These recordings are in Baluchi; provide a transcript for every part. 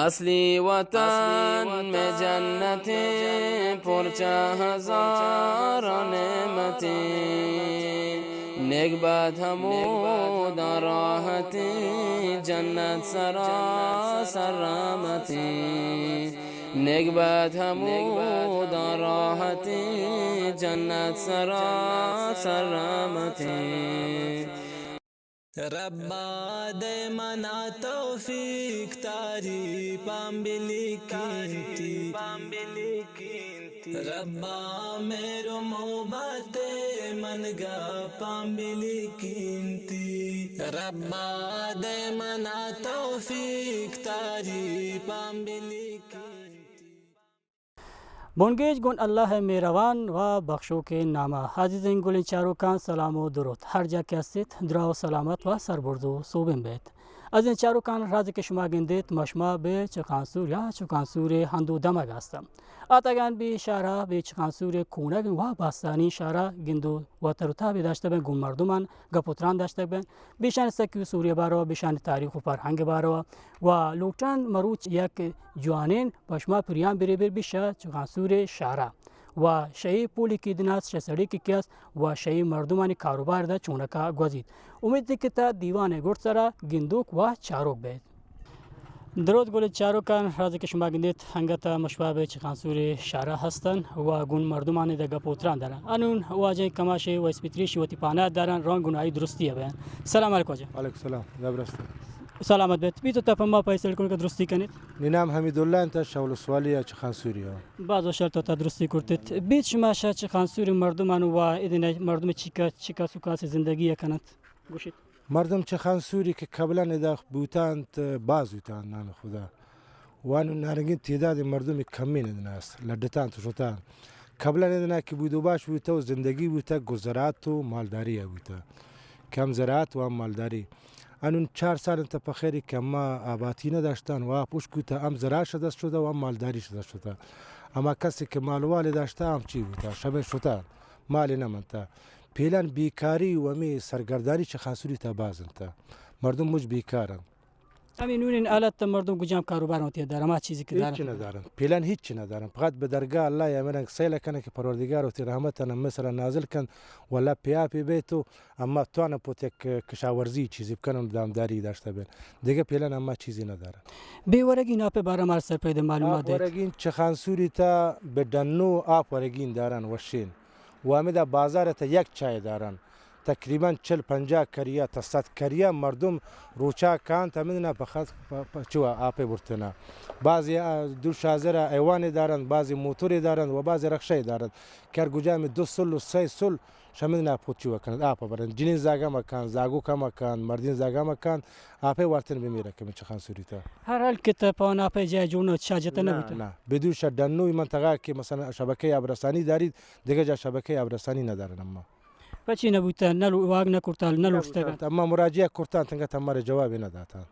اصلی وطن میں جنتیں، پرچہ ہزار نعمتیں، نیک بد ہمودا راحتیں، جنت سراسر رحمتیں، نیک بد ہمودا راحتیں، جنت سراسر رحمتیں۔ ربا دئے منا توفیق، تعریفاں بلیکینتی۔ ربا مہر و محبت، من گپاں بلیکینتی۔ ربا دئے منا توفیق، تعریفاں بلیکینتی۔ بنگیج گون اللہ ءِ مہروان و بخشوکیں نام ءَ۔ عزیزیں گلیں چاروکاں، سلام و دروت۔ ہر جا کہ ہستیت، دراہ و سلامت و سربرز و سوبین بیت۔ عزیزیں چاروکاں، رازے کہ شما گندیت، ما شما بے چخانسور یا چخانسور ءِ ہند و دمگ ءَ ہستاں۔ آتگان بے شہر ءَ، بے چخانسور ءِ کونگ و باستانی شہر ءَ گند و تر و تابے داشتہ بیں، گون مردمان گپ و تران داشتگ بیں۔ بیشان سکی و سوری باروا، بیشان تاریخ و فرہنگ باروا و لوٹان مروچ یک جوانین پشما پریان بری بر بیشا چخانسور شہرا و شئی پولی کی دناس، شہ سڑی کی کیاس و شئی مردمانی کاروبار دا چونکا گوزیت۔ امید دی کہ تا دیوان گڑ سرا گندوک و چاروک بیت۔ درود گل چاروکان، رازے کہ شما گندیت، ہنگت مشواب چخانسور شہرا ہستن و گون مردمان دا گپ و تران دارن۔ انون واجہ کماشے و اسپیتریشی وتی پانات دارن، رون گون آئی درستی بیان۔ سلام علیکم واجہ۔ وعلیکم السلام۔ زبرست۔ سلامت بیت۔ بیت و تا پہ ما پیسل کن کہ درستی کنیت۔ نی نام حمیداللہ انت، شہ ولسوالی ءَ چخانسوری ءَ۔ باز وشل تو تا درستی کرتیت۔ بیت شما شہ چخانسوری مردمان و ادن مردم چیکا، چیکا سکاس زندگی کننت؟ گوشیت۔ مردم چخانسوری کہ قبلاً ادا بوتانت، باز بوتانت، نام خدا۔ وانو نارنگین تعداد مردم کمی ندناس، لڈتان تو شتان۔ قبلاً ادنا کہ بود و باش بوتہ و زندگی بوتہ، گو زراعت و مالداری ءَ بوتہ۔ کہ ہم زراعت و ہم مالداری۔ انون چار سال انت پخیری کہ ہما آباتی نداشتان و آپ اشک بوتہ، ہم زراعت شہ دست شتہ و ہم مالداری شہ دست شتہ۔ ہما کسی کہ مال و والے داشتہ، ہم چی بوتہ، شمے شتہ، مالے نہ منتہ۔ پیلان بیکاری و ہمے سرگردانی چخانسوری تا باز انت۔ مردم مچ بیکار انت۔ ہمے نونین حالت مردم کجام کاروبار وتی دار، ہما چیزی کہ دارن؟ ہچ نہ دارن۔ پیلان ہچ نہ دارن۔ فقط بہ درگاہ اللہ ءَ ہمے رنگ سیل کنن کہ پروردگار وتی رحمت ءَ ہمے سرا نازل کن و اللہ پیا پی بیت و اما توان پوت یک کشاورزی چیزی بکنن و دامداری داشتہ بین۔ دگہ پیلان اما چیزی نہ دارن۔ بے ورگین آپ بارہ مار سرپید معلومات آپ دیت۔ ورگین چخانسوری تا بہ ڈنو آپ ورگین دارن وشین۔ و ہمدا بازار تا یک چائے دارن۔ تقریباً چل پنجاہ کریا تا صد کریا مردم روچا کانت، ہمدنا پہ خط-، پہ، پہ چوا آپے برتنا۔ بعضی، آ، دو شازرا ایوانے دارن، بعضی موتورے دارن و بعضی رخشے دارن۔ کہ ہر گجا میں دو سل و سئے سل شمدنا پوچی وکنت، آپا برن۔ جنین زاگا مکان، زاگو کا مکان، مردین زاگا مکان، آپے وارتن بمیرہ کہ من چخانسوری تا۔ ہر حال کہ تا پان آپے جائے جوڑ نہ چا جتہ نہ نہ، بوتہ۔ نہ۔ بدون شہ ڈنوی منطقہ کہ مثلاً شبکہ آب رسانی دارید، دگہ جا شبکہ آب رسانی ندارن اما۔ پچی نہ بوتہ، نہ لو-، واگ نہ کرتال، نہ نہ لوٹتگ بوتہ۔ انت۔ اما مراجعہ کرتان، تنگت ہمارے جواب نہ داتان۔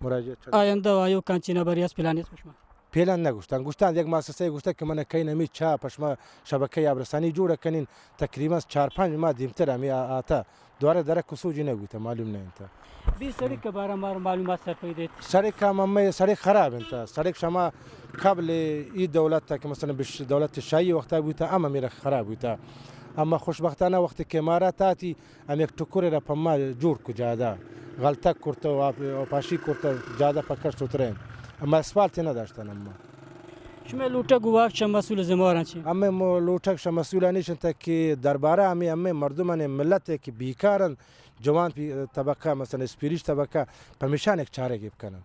مراجعہ چل- آیندہ و آیوکان چی نہ بری اس پلان اس پشما؟ پیلان نہ گوشتان۔ گوشتان یک مؤسسہ گوشتہ کہ من کئی نمی چا پشما شبکہ آب رسانی جوڑ کنین۔ تقریباً چار پنج ماہ دیمتر ہمیں آ-، آتا۔ دوارہ درک و سوجی نہ بوتہ، معلوم نہ انت۔ بی سڑک کے بارہ مار معلومات سر پیدیت۔ سڑک ہم ہمیں سڑک خراب انت۔ سڑک شما قبل ای دولت تا کہ مثلاً بش-، دولت شاہی وقتا بوتہ، ہم ہمیں خراب بوتہ۔ اما خوشبختانہ وقت کہ امارات آتی، ہم یک ٹکرے را پہ ما جوڑ کو جادہ۔ غلطہ کرتہ و آپ-، و پاشی کرتہ، جادہ پکش شترین۔ اما اسفالت نہ داشتن اما۔ شمئے لوٹگ و واک چہ مسئول ذمہ واراں چی؟ ہمے مو-، لوٹگ شہ مسئولانی شنت کہ دربارہ ہمے، ہمے مردمانی ملت کہ بیکار انت، جوان پی-، طبقہ، مثلاً اسپیریش طبقہ، پمیشان یک چارگے بکنن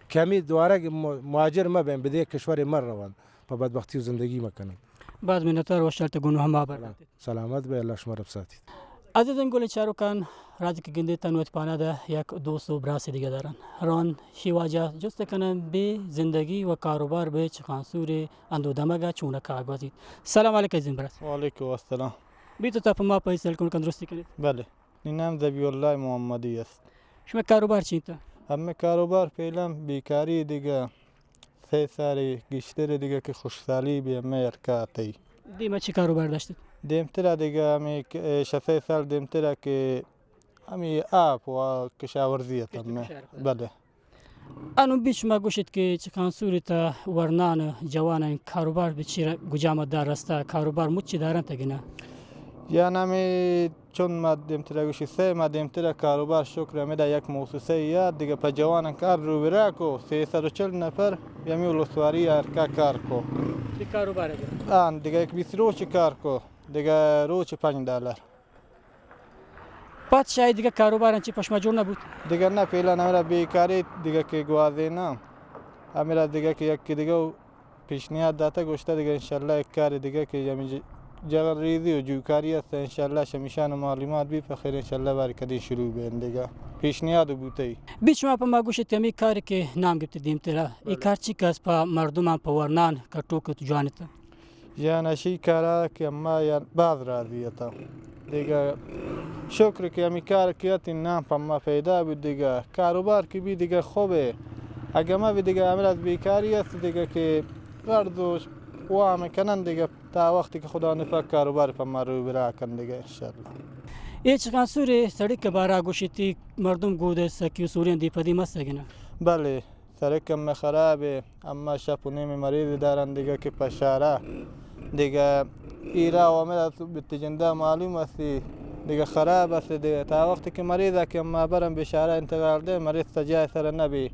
کہ ہمے دوارگ م-، مہاجر مہ بین، بدے کشور مہ روان، پہ بدبختی و زندگی مہ کنن۔ باز منتوار، وشحال تو گوں ہما بر۔ سلامت بے، اللہ شما رب ساتیت۔ عزیزیں گلیں چاروکان، رازے کہ گندیت انوں وت پانادا یک دوست و براسے دگہ دارن۔ روان شی واجہ جست کنن بے زندگی و کاروبار بے چخانسورے اندو دمگا چونکا گوزیت۔ سلام علیکم عزیزیں برات۔ وعلیکم السلام۔ بی تو تا پہ ما پیسل کن کن درستی کنیت؟ بلے۔ نی نام ذبیح اللہ محمدی است۔ شما کاروبار چی انت؟ ہمے کاروبار فعلاً بیکاری دگہ سئے سالے گیشتر دگہ کہ خشکسالی بی ہمے حرکات ای۔ دیما چی کاروبار داشتت؟ دیمترا دگہ ہمے کہ، اے، شہ سئے سال دیمترا کہ ہمے آپ و کشاورزی ات ہمے۔ بلے۔ انوں بیت شما گوشیت کہ چکانسور ءِ تہ ورنان جوانان کاروبار بہ چیر گجام ءَ دار رستہ، کاروبار مچی دارنت اگہ نہ؟ یا نہ ہمے چون ما دیمترا گوشی، سئے ما دیمترا کاروبار شکر ہمیدا یک موسسہ یا دگہ پہ جوانان کار روبرا کو، سئے سد و چل نفر ہمے ولسوالی ءَ ہر کا کار کو۔ دگہ کاروبار اگہ؟ آن دگہ یک بیست روچ کار کو، دگہ روچ پنچ ڈالر۔ پد شاید دگہ کاروبار انچی پہ شما جوڑ نہ بوت؟ دگہ نہ، فعلاً ہمرا بیکاری دگہ کہ گوازیناں، ہمرا دگہ کہ یکے دگہ پیشنیاد داتہ، گوشتہ دگہ انشاءاللہ یک کارے دگہ کہ ہمے ج-، جغل ریزی و جوکاری است، انشاءاللہ شمیشان معلومات بی پہ خیر، انشاءاللہ باری کدی شروع بین دگہ پیشنیاد بوتئی۔ بیت شما پہ ما گوشیت ہمے کارے کہ نام گپت دیمترا، اے بلے۔ کار چی کس پہ مردمان پہ ورنان کٹوک جوانت؟ یا نشی کارا کہ اما یا باز راضی اتاں۔ دگہ شکر کہ ہمے کار کہ اتیں نام پہ ما پیدا بوت، دگہ کاروبار کہ بی دگہ خوبے۔ اگہ ما بی دگہ ہمراز بیکاری است دگہ کہ قرض و وام کنن دگہ تا وقتی کہ خدا نپاک کاروبار پہ ما روبرا کن دگہ انشاءاللہ۔ اے چکانسور ءِ سڑک ءِ بارا گوشیت، مردم گود ءِ سکی و سوریاں دی پدی مست اگہ نہ؟ بلے۔ سرک ہمے خراب ء، اما شپ و نیم مریض دارن دگہ کہ پہ شارا دگہ ایرا و ہمے بیت جندا معلوم استی دگہ خراب است دگہ تا وقتی کہ مریض ء کہ اما برن بہ شارا انتقال دے مریض سجائے سر نہ بی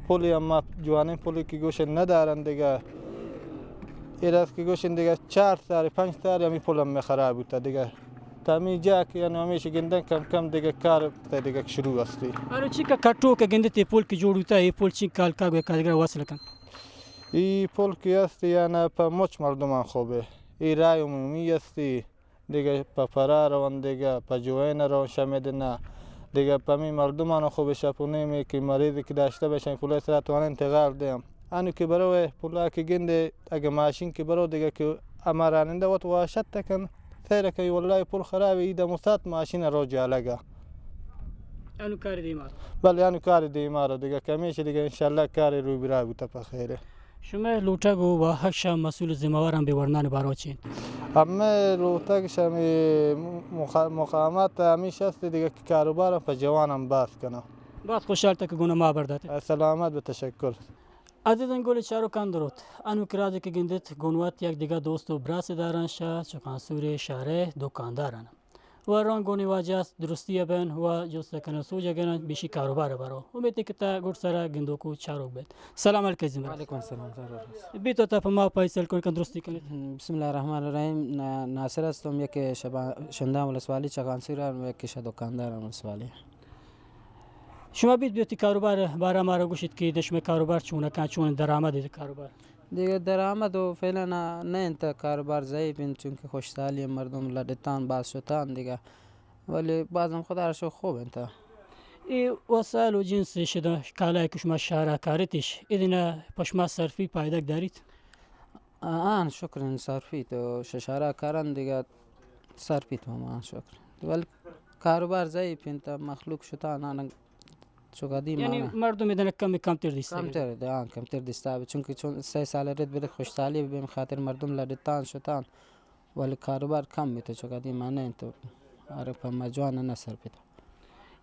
پلی اما جوانیں پلی کہ گوشن نہ دارن دگہ ایرا کہ گوشن دگہ چار سال پنچ سال ہمیں پل ہمے خراب بوتا دگہ تا ہمے جاہ کہ انو ہمیش گندن کم کم دگہ کار تا دگہ شروع استی۔ انو چی کہ کٹو کہ گندتے پل کہ جوڑ بوتا، اے پل چی کال کا گوے کالگرا وصل کن؟ ای پل کہ استی یعنی پہ مچ مردمان خوبے۔ ای رای عمومی استی، دگہ پہ پرا رون، دگہ پہ جوین رون شمے دنا، دگہ پہ ہمے مردمان خوبے شپ و نیمے کہ مریض کہ داشتہ بشن پل سرا توان انتقال دیم۔ انو کہ برو پلا کہ گندے اگہ ماشین کہ برو دگہ کہ ہما رانندہ وت واشت کن، سیر کئی واللہ پل خراب، ای دم و ساعت ماشین رو جالگا۔ انو کار دیما رو۔ بلے انو کار دیما رو دگہ کمیش دگہ انشاءاللہ کار رو برا بوتا پہ خیرے۔ شمئے لوٹگ و واہگ شہ مسئول ذمہ واراں بہ ورنان بارو چین؟ ہمے لوٹگ شہ ہمے مخ-، مقامات ہمیش است دگہ کہ کاروبار پہ جوانان باز کناں۔ باز خوشحال تک گونا ما بردات۔ سلامت بہ، تشکر۔ عزیزان گل چاروکان دروت، انوک راج کہ گندت گون وت یک دگہ دوست و براس داران شہ چکانسور شہرے دکانداران و رنگ گونی واجہ است درستی بین و جست کنن سوج گرن بیشی کاروبار برو۔ امید کہ تا گڈ سرا گندوکو چاروک بیت۔ سلام علیکم عزیز برات۔ وعلیکم السلام سر۔ بیتو تا پہ ما پیسل کن کن درستی کنیت۔ بسم اللہ الرحمن الرحیم۔ نا-، ناصر استم، یک شبا-، شندان ولسوالی چکانسور و یک شہ دکاندار ولسوالی۔ شما بیت بیتی کاروبار بارا مارا گوشیت کہ دشمے کاروبار چون کن، چون درآمد کاروبار؟ دگہ درآمد و فعلاً نہ انت، کاروبار ضعیف انت، چونکہ خوشحالی مردم لڈتان باز شتان دگہ، ولی بازم خدا را شکر خوب انت۔ اے وسائل و جنس شدہ کالای کہ شما شہرا کارتش، ادنا پہ شما صرفی پایدگ داریت؟ آن شکر انت صرفی تو شہ شہرا کارن دگہ صرفی تو ہم آن شکر انت۔ ولی کاروبار ضعیف انت، مخلوق شتان آنگ چو قدیم یعنی آنا۔ مردم ادنا کم کمتر دیستا کمتر، آن کمتر دیستا، چونکہ چون سہ سال رد برد خوشحالی بیم خاطر مردم لڈتان شتان، ولی کاروبار کم بیت چو قدیم آنا انت، ارے پہ ما جوان نہ سر بیت۔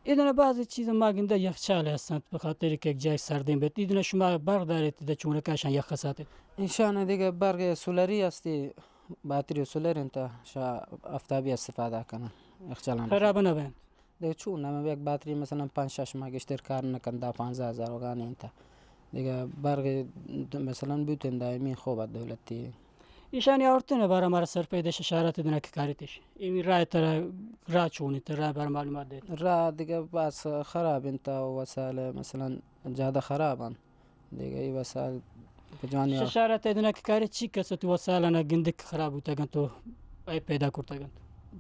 ایدن بعضی چیز ما گندہ یخچال ہستنت، بہ خاطر کہ یک جای سردین بیت۔ ایدن شما برق داریت، ادا چونکا اشان یخ کسات؟ ایشان دگہ برق سولری استی، باتری و سولر انت، شا آفتابی استفادہ کنن یخچالان۔ خراب نہ بین؟ دگہ چون نہ، یک باتری مثلاً پنچ شش ماہ گیشتر کار نہ کن، دہ پانزدہ ہزار وگانی انت۔ دگہ برق مثلاً بوتن دائمی خوب دولتی۔ ایشانی آورتن بارا مارا سرپید اش اشارات دنک کاریتش۔ ایمی رائے ترا، راہ چونی تر راہ بار معلومات دیت۔ راہ دگہ بس خراب انت، وسائل مثلاً زیادہ خراب انت۔ دگہ ای وسائل پہ جوانی آ- اشارات دنک کاری چی کس تو وسائل انا گندک خراب بوتگن تو اے پیدا کرتگن؟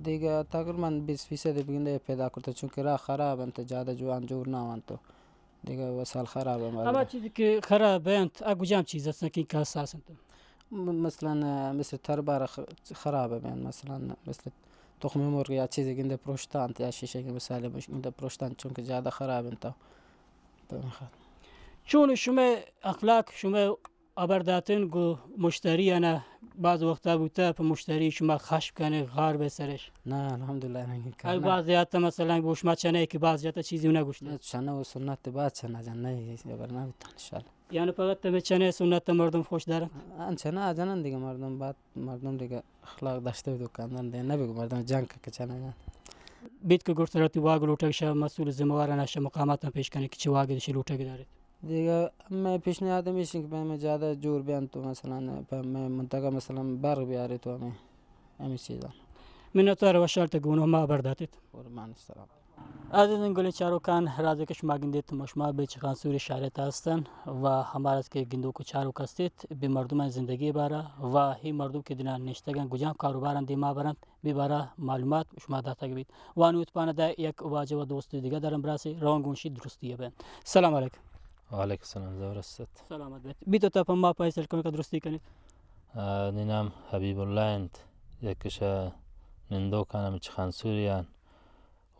دگہ تقریباً بیست فیصد بگندے پیدا کرتگ، چونکہ راہ خراب انت، زیادہ جوان جوڑ نہ انت تو۔ دگہ وسائل خراب انت۔ ہما چیز کہ خراب انت، آ کجام چیز است کہ کس اساس انت؟ م-، مثلاً، مثل تربار خ-، خراب انت، مثلاً، مثل تخم مرغ یا چیزی گندے پروشتانت یا شیشے کہ مثال مش گندے پروشتانت، چونکہ زیادہ خراب انت۔ تو، تو نخواد۔ چون شمئے اخلاق، شمئے ہبر داتن گوں مشتری انا، باز وقتا بوتا پہ مشتری شما خشم کنے غار بے سرش؟ نہ، الحمدللہ، نہ، اے کار نہ۔ باز زیادہ مثلاً گوں شما چنے کہ باز زیادہ چیزی نہ گوشتے۔ نہ، چنا و سنت باز چنا جن نہیں، خبر نہ بیتا انشاءاللہ۔ یعنی فقط تمہیں چنے سنت مردم خوش دارن؟ ہاں، چنا جنن دیگه مردم بعد مردم دیگه اخلاق داشته دکاندن دے نہ بگو مردم جنگ که چنا جن۔ بیت که گرسرتی واگ لوٹگ شہ مسئول ذمہ واران شہ مقامات پیش کنے کہ چی واگ شی لوٹگ دارت؟ دیگه میں پیشنهاد ہمیش کہ میں زیادہ جور بیان تو مثلاً پہ میں منطقہ مثلاً برق بیارے تو ہمیں ہمیں چیزاں۔ منتوار وشال تے گونو ما ہبر داتت۔ قربان سلام۔ عزیزین گلیں چاروکان، رازے کہ شما گندیت ما شما بے چخانسوری شہرے تا ہستن و ہمارا کہ گندوک و چاروک ہستیت بے مردمان زندگی بارا و ہی مردم کہ دنا نشتگن گجام کاروباران دیما برنت بے بارا معلومات شما داتگ بیت۔ وانو اتپانہ دا یک واجہ و دوست دیگہ درم براسے روان گونشی درستی بین۔ سلام علیکم۔ وعلیکم السلام، زبر است۔ سلامت بیت۔ بیت تو پہ ما پیسل کنو کہ درستی کنیت۔ آ، منی نام حبیب اللہ انت، یک شہ نندوکان ہم چخانسوریان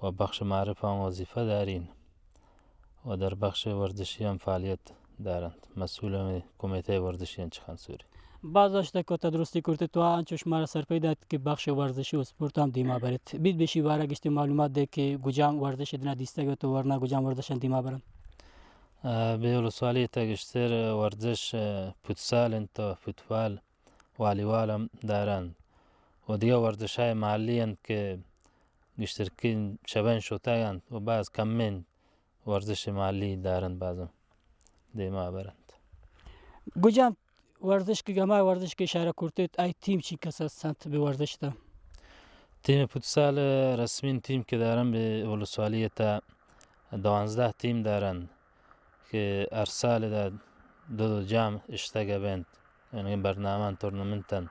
و بخش معرفان وظیفہ دارین و در بخش ورزشی ہم فعالیت دارنت۔ مسئول ہمیں کمیتہ ورزشی انت چخانسوری۔ باز اشتہ کو تدرستی کرتے تو انچوش مارا سرپی دات کہ بخش ورزشی و سپورت ہم دیما برت۔ بیت بشی بارا گشتے معلومات دے کہ گجام ورزش دنا دیستگ تو ورنا گجام ورزش دیما برن۔ آ، بے ولسوالی تا گشتر ورزش، آ، فوتسال انت و فوتبال والیبال ہم دارنت و دیگہ ورزش‌های محلی انت کہ گیشترکین شبین شتگ انت و باز کمین ورزش محلی دارنت، بازم دیما برنت۔ گجام ورزش کہ ہما ورزش کہ اشارہ کرتیت، آئی تیم چی کس است انت بہ ورزش تا؟ تیم فوتسال رسمین تیم کہ دارن بہ ولسوالی تا دوانزدہ تیم دارن۔ کہ ہر سال ادا دو دو جام اشتگ بنت، یعنی برنامہ تورنمنت انت،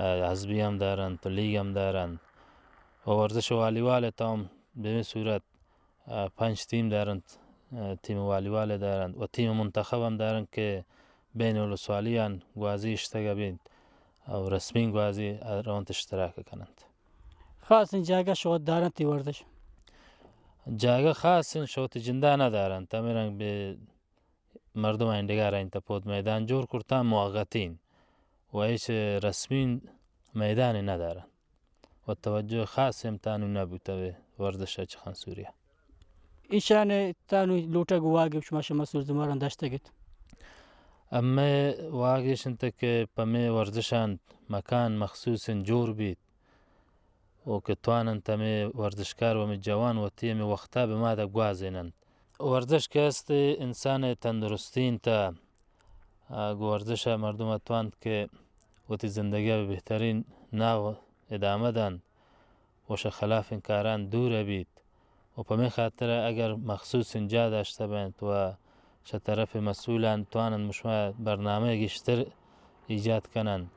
آ، حزبی ہم دارنت و لیگ ہم دارنت و ورزش والیبال ء تو ہم بہ ہمے صورت، آ، پنچ تیم دارنت، آ، تیم والیبال ء دارنت و تیم منتخب ہم دارنت کہ بین الولسوالیان گوازی اشتگ بنت و رسمی گوازی ء رونت اشتراک کننت۔ خاصیں جاگہ شوت دارنت تی ورزش؟ جاگہ خاصیں شوت جندا نہ دارنت، ہمے رنگ بہ مردم اینڈگا رہینت پود میدان جوڑ کرتاں موقتین و ہچ رسمین میدان نہ دارنت و توجہ خاص ہم تانو نہ بوتہ بہ ورزش چخان سوریا۔ ایشان تانو لوٹگ واگب شما شما سور زماران داشتگت؟ امے واگش انت کہ پمے ورزشان مکان مخصوص جوڑ بیت و کہ تواننت ہمے ورزشکار و ہمے جوان وتی ہمے وختا بہ مادا گوازیننت۔ ورزش کہ است انسان تندرستی انت، آ، گوں ورزش ء مردم ء توانت کہ وتی زندگی ء بہ بہترین ناو ادامہ دنت و شہ خلافیں کاران دور ء بیت و پمے خاطر ء اگر مخصوصیں جاہ داشتہ بنت و شہ طرف مسئولان تواننت مشما برنامہ گیشتر ایجاد کننت،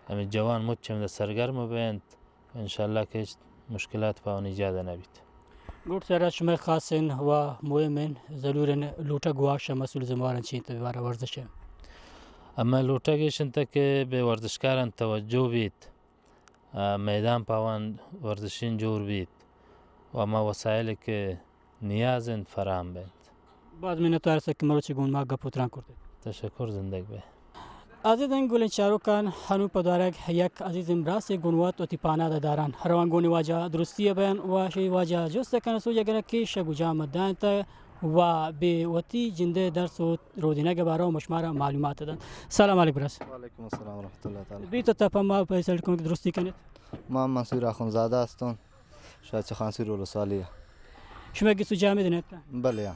ہمے جوان مچ ہمدا سرگرم بنت، انشاءاللہ کہ ہچ مشکلات پہ آوانی ایجاد نہ بیت۔ گڈ سر ء شمئے خاصیں و مہمیں ضلوریں لوٹگ واک شہ مسئول ذمہ واران چی انت بہ بارہ ورزش ء؟ ہمے لوٹگ ایش انت کہ بہ ورزشکاران توجہ بیت، آ، میدان پہ آوان ورزشین جوڑ بیت و ہما وسائل کہ نیاز انت فراہم بنت۔ باز منتوار است کہ مروچی گون ما گپ و تران کرتے۔ تشکر، زندگ بہ۔ عزیزیں گلیں چاروکان، ہنو پہ دارگ یک عزیزیں براسے گون وت وتی پاناد داران۔ روان گونی واجہ درستی بین و شی واجہ جست کن سو یگن کہ شہ گجام دانت و بہ وتی جندے درس و رودینگ بارو مشمارا معلومات دنت۔ سلام علیکم براس۔ وعلیکم السلام ورحمۃ اللہ تعالی۔ بیت تو تپا ما پیسل کن کہ درستی کنت۔ ما منصور آخوندزادہ ہستون۔ شاہ چخانسور ولسوالی ء۔ شما گس و جامد نہ اتاں؟ بلے ہاں۔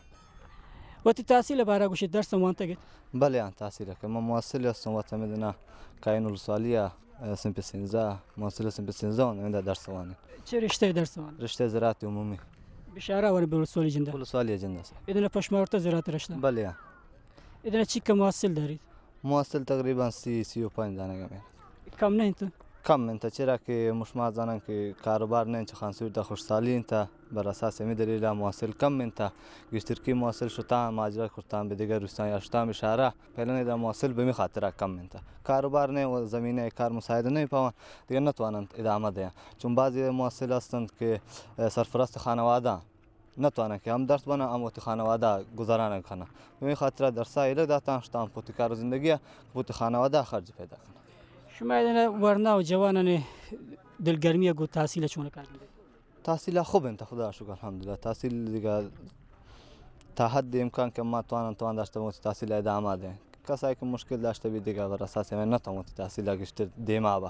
وتی تحصیل ء بارہ گوشیت، درس وانتگ ات؟ بلے ہاں، تحصیل ء کہ من محصل ہستوں وت ہمے دنا کائن ولسوالی ء، صنف سینزدہ، محصل صنف سینزدہ ہوں، ہمدا درس وانیں۔ چہ رشتہ ء درس وان؟ رشتہ زراعت عمومی۔ بشارہ ور بہ ولسوالی جندہ؟ ولسوالی جندہ سر۔ ادنا پشمارتا زراعت رشتہ؟ بلے ہاں۔ ادنا چی کہ محصل داریت؟ محصل تقریباً سی، سی و پنچ دانگ ہمیں۔ کم نہ انت؟ کم انت، چرا کہ مشما زانن کہ کاروبار نہ انت، چخانسور تا خوشسالی انت، بر اساس ہمیں دلیل محصل کم انت۔ گیشترکی محصل شتاں، مہاجرت کرتاں، بہ دگہ روستاں یا شتاں بہ شہرا، پہلے ادا محصل بمی خاطرا کم انت۔ کاروبار نہ و زمین کار مساعد نہ پاوان، دیگہ نتواننت ادامہ دیاں۔ چون بعضی محصل ہستنت کہ، اے، سرفرست خانوادہ نہ تواناں کہ ہم درس بناں، ہم وتی خانوادہ گزران کناں۔ ہمے خاطرا درسا ایرا داتاں، شتاں پہ وتی کار و زندگیا، پہ وتی خانوادہ خرچ پیدا کناں۔ شما اے دنا ورنا و جوانانی دلگرمی گوں تحصیل چون کار؟ تحصیل خوب انت، خدا شکر الحمدللہ۔ تحصیل دگہ تا حد امکان کہ ما تواناں توان داشتہ وتی تحصیل ادامہ دیں۔ کسائے کہ مشکل داشتہ بیت دگہ بر اساس ہمے نہ توان وتی تحصیل گشتر دیما با۔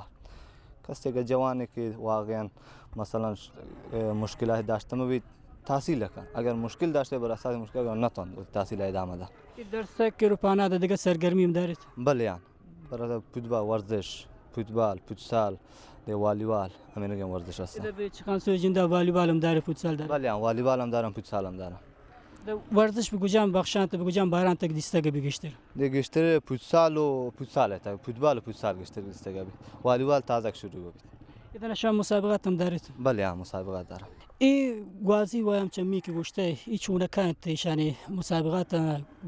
کسے کہ جوانے کہ واقعاً مثلاً ش-، اے، مشکلات داشتہ مہ بیت، تحصیل کن۔ اگر مشکل داشتہ بر اساس مشکل اگر نہ توان وتی تحصیل ادامہ دا۔ اے درس کہ روپانا دگہ سرگرمی ہم داریت؟ بلے آن۔ برا فوتبال، ورزش، فوتبال، فوتسال، دے والیبال، ہمینگیں ورزش ہستاں۔ ادا بے چکان سوی جندا والیبال ہم دارے، فوتسال دارے؟ بلے ہاں، والیبال ہم دارم، فوتسال ہم دارم۔ دے ورزش بہ کجام بخشاں تہ بہ کجام باران تک دیستگ بی گیشتر؟ دے گیشتر فوتسال و فوتسال ہے تا، فوتبال و فوتسال گیشتر دیستگ بی۔ والیبال تازہ شروع بی۔ ادا شما مسابقات ہم داریت؟ بلے ہاں، مسابقات دارم۔ اے گوازی و ہم چمی کہ گوشتہ، اے چونکا انت ایشانی مسابقات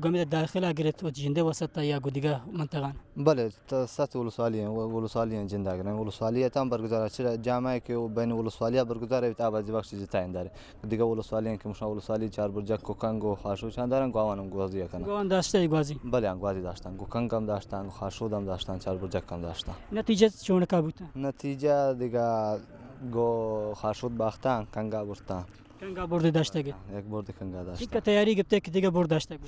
گمے داخلہ گرت و جندے وسط یا گدگہ منطقان؟ بلے، تا ست ولسوالی ہیں، و-، ولسوالی ہیں جندا گرن۔ ولسوالی ہے تاں برگزار ہے، چرا جامعہ کہ وہ بین ولسوالی برگزار ہے، آبادی بخش جتا اندارے۔ دگہ ولسوالی ہیں کہ مشان ولسوالی چار برجک کو کنگ و خاشو چاندارن گواوان ہم گوازی کنن۔ گواوان داشتہ گوازی؟ بلے ہاں، گوازی داشتن، گو کنگ ہم داشتن، گو خاشود ہم داشتن، چار برجک ہم داشتن۔ نتیجہ چونکا بوتا؟ نتیجہ دگہ گو خاشود باختاں، کنگا برتاں۔ کنگا برد داشتگ؟ یک برد کنگا داشتگ۔ چنکا تیاری گپتہ کہ دگہ برد داشتگ؟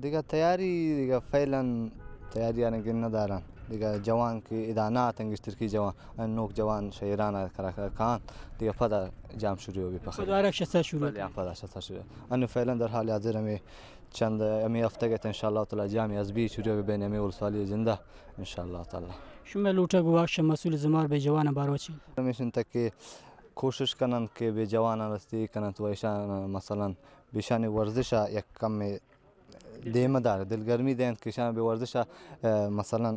دگہ تیاری دگہ فعلاً تیاری آنے گن ندارن۔ دگہ جوان کہ ادا نہ آتن گشتر کی جوان، ان نوک جوان شہران کرا کرا کان، دگہ پدا جام شروع بی پخیر۔ پدا رکشہ سر شروع بلے، بی۔ پدا شسا شروع۔ ان فعلاً در حال حاضر ہمیں چند، ہمیں ہفتہ گت انشاءاللہ تعالی جام ازبی شروع بی بین ہمیں ولسوالی جندہ انشاءاللہ تعالی۔ شما لوٹگ واکش مسئول زمار بے جوان بارو چی؟ ہمیشن تک کہ کوشش کنن کہ بے جواناں رسیدگی کنن تو ایشان مثلاً بیشانی ورزش ء یک کمے دیمہ دار، دلگرمی دینت کہ ایشان بے ورزش ء، ء، مثلاً،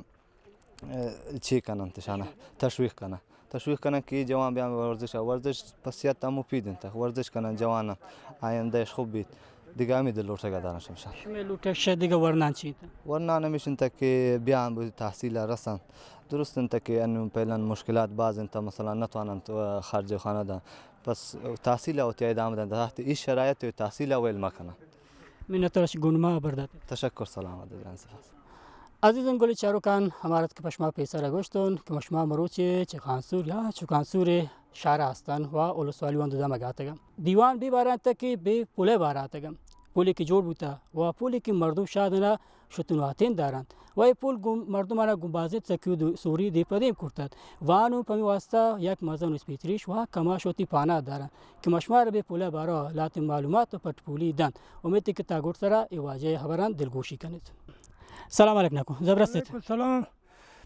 ء، چی کنن، ایشان تشویق کنن، تشویق کنن کہ اے جوان بیان ورزش ء، ورزش پہ صحت ء مفید انت، ورزش کنن جواناں آیندہ اش خوب بیت۔ دگہ ہمے دل لوٹگ ء دارن شمشان۔ شمے لوٹگ شہ دگہ ورنان چی انت؟ ورنان ہمیش انت کہ بیان بہ تحصیل ء رسن۔ درست انت کہ انو پہلاً مشکلات باز انت، مثلاً نتواننت، ء، خرج خانہ دن۔ پس تحصیل ء وتی ادامہ دنت۔ تحت ای شرایط ء تحصیل ء ویل مکنن۔ منت وار اش گون ما خبر دات۔ تشکر، سلامت بجان سپاس۔ عزیزان گل چاروکان، ہمارت کہ پشما پیسر گوشتون کہ مشما مروچے چہ خانسور یا چکانسور شہر ہستن و اولسوالی وند دمگ آتگم۔ دیوان بے بارا انت کہ بے پلے بارا آتگم۔ پلے کہ جوڑ بوتا و پلے کہ مردم شادنا شتون آتین دارنت و اے پل گوں مردمانا گوں بازیں سکی و دو-، سوری دیم پہ دیم کرتت۔ وانو پمی واسطہ یک مزن اسپیتریش و کماش وتی پاناد دارنت کہ مشمار بے پلے بارا لاتیں معلومات و پٹ پولی دنت۔ امیت کہ تا گڈ سرا اے واجہ ہبران دلگوشی کنیت۔ سلام علیکم ناکو، زبرست ات۔ وعلیکم السلام۔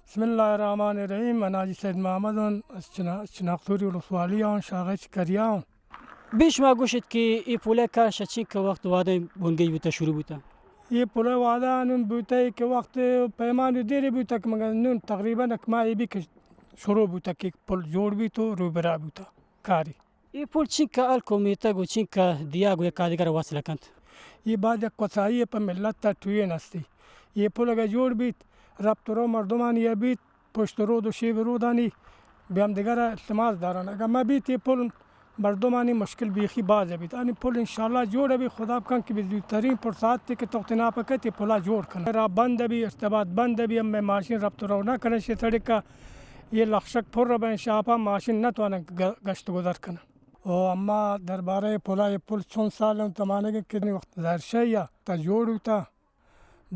بسم اللہ الرحمن الرحیم۔ من حاجی سید محمد ہوں، از چنا-، چناکسوری ولسوالی ہوں، شاغچ کریا ہوں۔ بی شما گوشت کہ اے پولے کار شہ چنکہ وقت وعدہ بنگیج بوتا، شروع بوتا؟ اے پولے وعدہ انون بوتا کہ وقت پیمان دیرے بوتا کہ مگر نون تقریباً یک ماہ بی کہ شروع بوتا کہ پل جوڑ بیت و روبرا بوتا کاری۔ اے پل چنکہ ہلک و میتگ و چنکہ دیاگ و یکادگر وصل کنت؟ اے باز یک کسائی پہ ملت ء ٹوئین ہستی۔ اے پل اگہ جوڑ بیت، رپت رو مردمانی ء بیت، پشت رود و شیب رودانی بہ ہمدگر ء التماس دارن۔ اگہ مہ بیت اے پل مردمانی مشکل بیخی باز بیت۔ انی پل انشاءاللہ جوڑ بیت، خدا بکن کہ بہ زودترین فرصت کہ تو تناپ کت اے پلا جوڑ کن۔ راہ بند بیت، ارتباط بند بیت، ہمے ماشین رپت رو نہ کنن شے سڑک ء۔ اے لخشک پر بین شاپا ماشین نہ توانن گ-، گشت گزر کنن۔ او اما دربارہ پلا، اے پل چون سال ہم تمانگے کتنی وقت ظاہر شاہی ء تا جوڑ ہوتا۔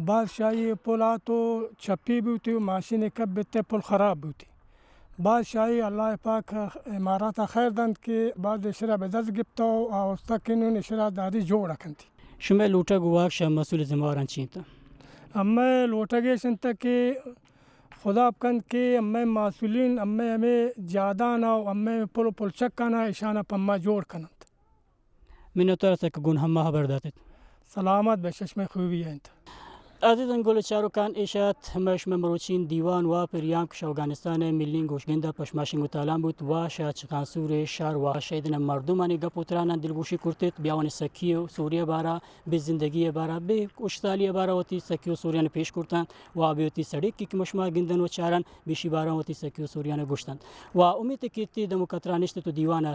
بادشاہی پل آ تو چپی بوتی و ماشین کپ بیتے پل خراب بوتی۔ بادشاہی اللہ پاک امارات خیر دنت کہ بعد اشرا بہ دست گپتا و آوستا کہ نون اشرا داری جوڑ کنتی۔ شمئے لوٹگ و واک شہ مسئول ذمہ واران چی انت؟ ہمے لوٹگ ایش انت کہ خدا بکنت کہ ہمے مسئولین ہمے ہمے جادان و ہمے پل و پلچکان اشان پما جوڑ کننت۔ منتوار است کہ گون ہما خبر داتت۔ سلامت بہ شش مئے خوبی انت۔ عزیزان گل چاروکان، ایش ات مئے شمئے مروچین دیوان و پریام کہ شہ اوگانستان ء ملین گوشگند ء پشما شنگ و تالان بوت و شہ چکانسور شہر و شہ ایدن مردمانی گپ و ترانان دلگوشی کرتت، بیاوانی سکی و سوری ء بارا، بے زندگی ء بارا، بے خوشحالی ء بارا وتی سکی و سوریان پیش کرتنت و بے وتی سڑکی کہ مشما گندن و چارن، بیشی بارا وتی سکی و سوریان گوشتنت و امیت کہ تی دم و کترا نشتت و دیوان ء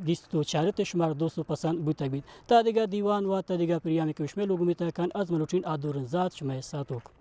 دیست و چارت شمار دوست و پسند بوتگ بیت۔ تا دگہ دیوان و تا دگہ پریامی کہ شمئے لوگ امیت کن، از من لوٹین آ دورن زات شمئے ساتوک۔